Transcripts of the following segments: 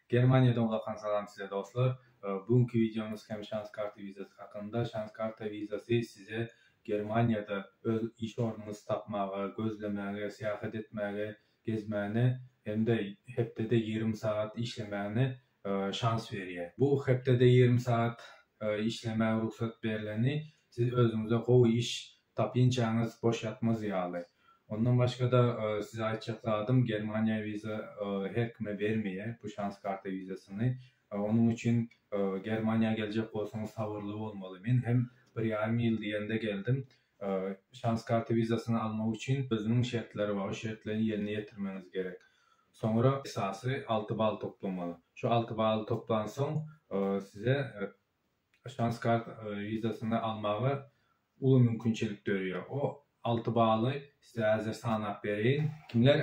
Germaniýadan ulakan salam size dostlar. Bugünki wideomyz hem şans karta wizasy hakynda. Şans karta wizasy size Germaniýada öz iş ornuňyzy tapmaga, gözlemäge, syýahat etmäge, gezmäne hem-de hepdede 20 sagat işlemäne şans berýär. Bu hepdede 20 sagat işlemäge rugsat berleni siz özüňize gowy iş tapynçaňyz boş ýatmaz ýaly. Ondan başga-da size aýtjak zadym Germaniýa wiza her kime bermeýär bu şans karta wizasyny. Onuň üçin Germaniýa geljek bolsaňyz sabyrly bolmaly. Men hem bir ýarym ýyl diýende geldim. Şans karta wizasyny almak üçin özüniň şertleri bar. O şertleri ýerine ýetirmegiňiz gerek. Soňra esasy 6 bal toplamaly. Şu 6 baly toplansoň size şans kart wizasyny almaga uly mümkinçilik dörýär. O 6 baly size häzir sanap bereýin. Kimler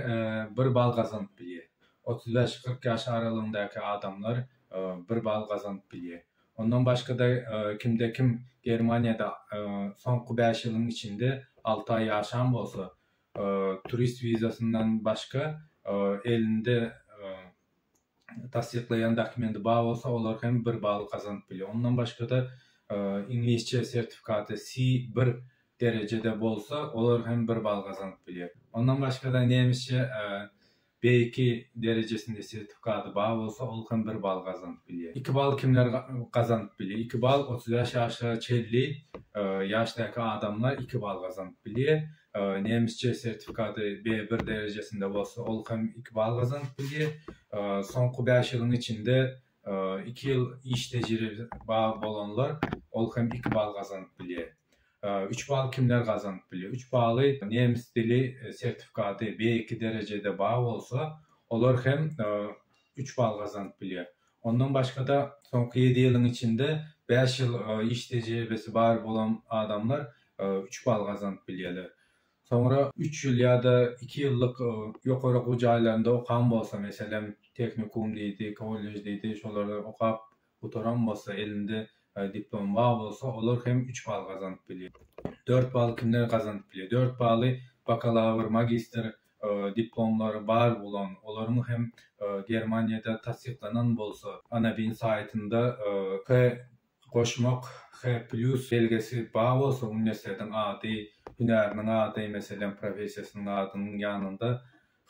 1 bal gazanyp bilýär? 35-40 ýaş aralygyndaky adamlar 1 bal gazanyp bilýär. Ondan başga-da kimde kim Germaniýada soňky 5 ýylyň içinde 6 aý ýaşan bolsa, turist wizasyndan başga elinde tassyklaýan dokumenti bar bolsa, olar hem 1 bal gazanyp bilýär. Ondan başga-da iňlisçe sertifikaty C1 derejede bolsa, olar hem 1 bal gazanyp bilýär. Ondan başga-da nemisçe B2 derejesinde sertifikaty bar bolsa, ol hem 1 bal gazanyp bilýär. 2 bal kimler gazanyp bilýär? 2 bal 35 ýaşa çenli ýaşdaky adamlar 2 bal gazanyp bilýär. Nemisçe sertifikaty B1 derejesinde bolsa, ol hem 2 bal gazanyp bilýär. Soňky 5 ýylyň içinde 2 ýyl iş tejribesi bar bolanlar, ol hem 2 bal gazanyp bilýär. 3 bal kimler gazanyp bilýär? 3 baly nemis dili sertifikaty B2 derejede bar bolsa, olar hem 3 bal gazanyp bilýär. Ondan başga-da soňky 7 ýylyň içinde 5 ýyl iş tejribesi bar bolan adamlar 3 bal gazanyp bilýärler. Soňra 3 ýyl ýa-da 2 ýyllyk ýokary okuw jaýlarynda okan bolsa, meselem, tehnikum diýdi, kollej diýdi, şolary okap gutaran bolsa, elinde diplom bar bolsa, olar hem 3 bal gazanyp bilýär. 4 bal kimler gazanyp bilýär? 4 baly bakalawr, magistr diplomlary bar bolan, olaryň hem Germaniýada tassyklanan bolsa, Anabin saýtynda H goşmak, H plus belgesi bar bolsa, uniwersitetiň ady, hünäriniň ady, meselem, professiýasynyň adynyň ýanynda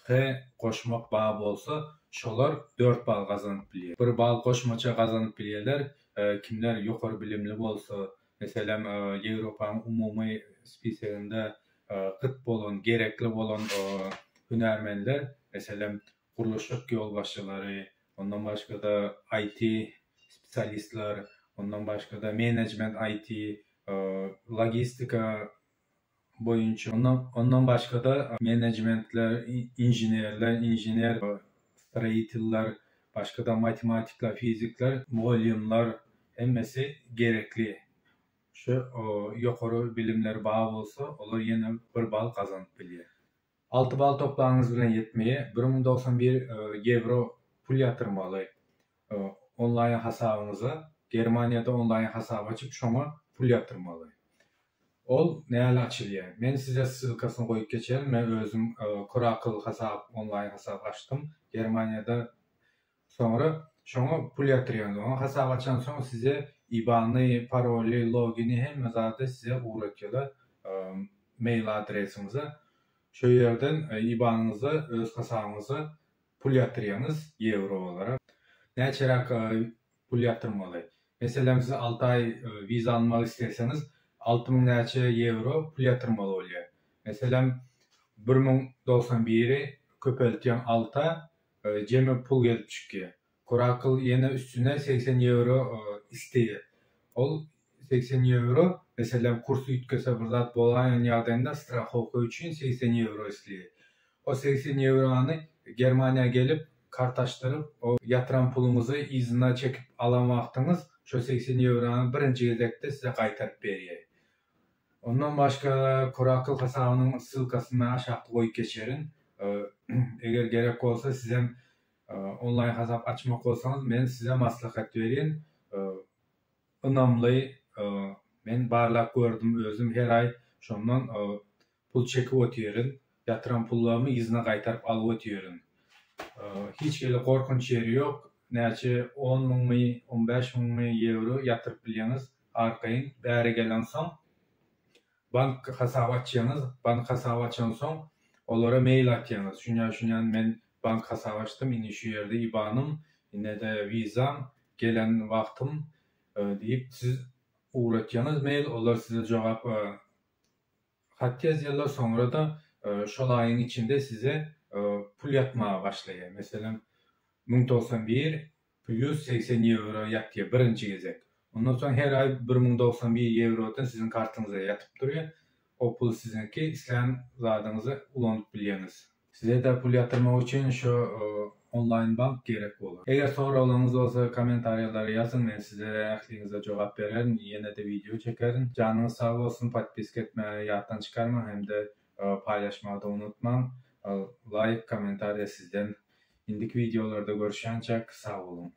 H goşmak bar bolsa, şolar 4 bal gazanyp bilýär. 1 bal goşmaça gazanyp bilýärler, kimler ýokary bilimli bolsa, meselem, Ýewropanyň umumy spiseginde gyt bolan, gerekli bolan hünärmenler, meselem, gurluşyk ýolbaşçylary, ondan başga-da IT spesialistler, ondan başga-da menejment IT, logistika boýunça, ondan ondan başga-da menejmentler, inženerler, inžener stroýitiller, başga-da matematikler, fizikler, mugallymlar hemmesi gerekli. Şu ýokary bilimleri bar bolsa, olar ýene 1 bal gazanyp bilýär. 6 bal toplanyňyz bilen ýetmeýär. 1091 ýewro pul ýatyrmaly onlaýn hasabyňyza. Germaniýada onlaýn hasap açyp, şoňa pul ýatyrmaly. Ol näle açylýar? Men size ssylkasyny goýup geçerin. Men özüm Coracle hasap, onlaýn hasap açdym Germaniýada. Soňra şoňa pul ýatyrýaňyz. Oňa hasap açansoň size IBAN-y, paroly, logini hemme zady size ugratýarlar mail adresiňize. Şo ýerden IBAN-yňyza, öz hasabyňyza pul ýatyrýaňyz ýewro olarak. Näçeräk pul ýatyrmaly? Meselem, siz 6 aý wiza almak isleseňiz, 6000 näçe ýewro pul ýatyrmaly bolýar. Meselem, 1091-i köpeltýäň 6-a, jemi pul gelip çykýar. Coracle ýene üstüne 80 ýewro isleýär. Ol 80 ýewro, meselem, kurs üýtgese bir zat bolaýan ýagdaýynda strahowka üçin 80 ýewro isleýär. O 80 ýewrony Germaniýa gelip kart açdyryp, o ýatyran puluňyzy yzyna çekip alan wagtyňyz şo 80 ýewrony birinji gezekde size gaýtaryp berýär. Ondan başga Coracle hasabynyň ssylkasyny men aşakda goýup geçerin. Eger gerek bolsa sizem onlaýn hasap açmak bolsaňyz men size maslahat berin. Ynamly men barlap gördüm özüm her aý şondan pul çekip otyryn. Ýatyran pullarymy yzyna gaýtaryp alyp otyryn. Hiç hili gorkunç ýeri ýok. näçe on müňmi, 15 müňmi ýewro ýatyryp bilýäňiz arkaýyn. Bäri gelensoň bank hasaby açýaňyz. Bank hasaby açansoň olara mail atýaňyz. Şunýa şunýa men bank hasaby açdym, indi şu ýerde IBAN-ym, ine-de wizam, gelen wagtym diýip siz ugratýaňyz mail, olar size jogap hat ýazýarlar, soňra-da şol aýyň içinde size pul ýatmaga başlaýar. Meselem, 1091 plýus 80 ýewro ýatýar birinji gezek. Ondan soň her aý 1091 ýewrodan siziň kartyňyza ýatyp durýar. O pul siziňki, islän zadyňyza ulanyp bilýäňiz. Size-de pul ýatyrmak üçin şu onlaýn bank gerek bolar. Eger soraglaryňyz bolsa kommentariýalara ýazyň men size ähliňize jogap bererin ýene-de wideo çekerin. Janyňyz sag bolsun podpiska etmäge ýatdan çykarmaň hem-de paýlaşmagy-da unutmaň. Laýk kommentariýa sizden. Indiki wideolarda görüşýänçäk sag boluň.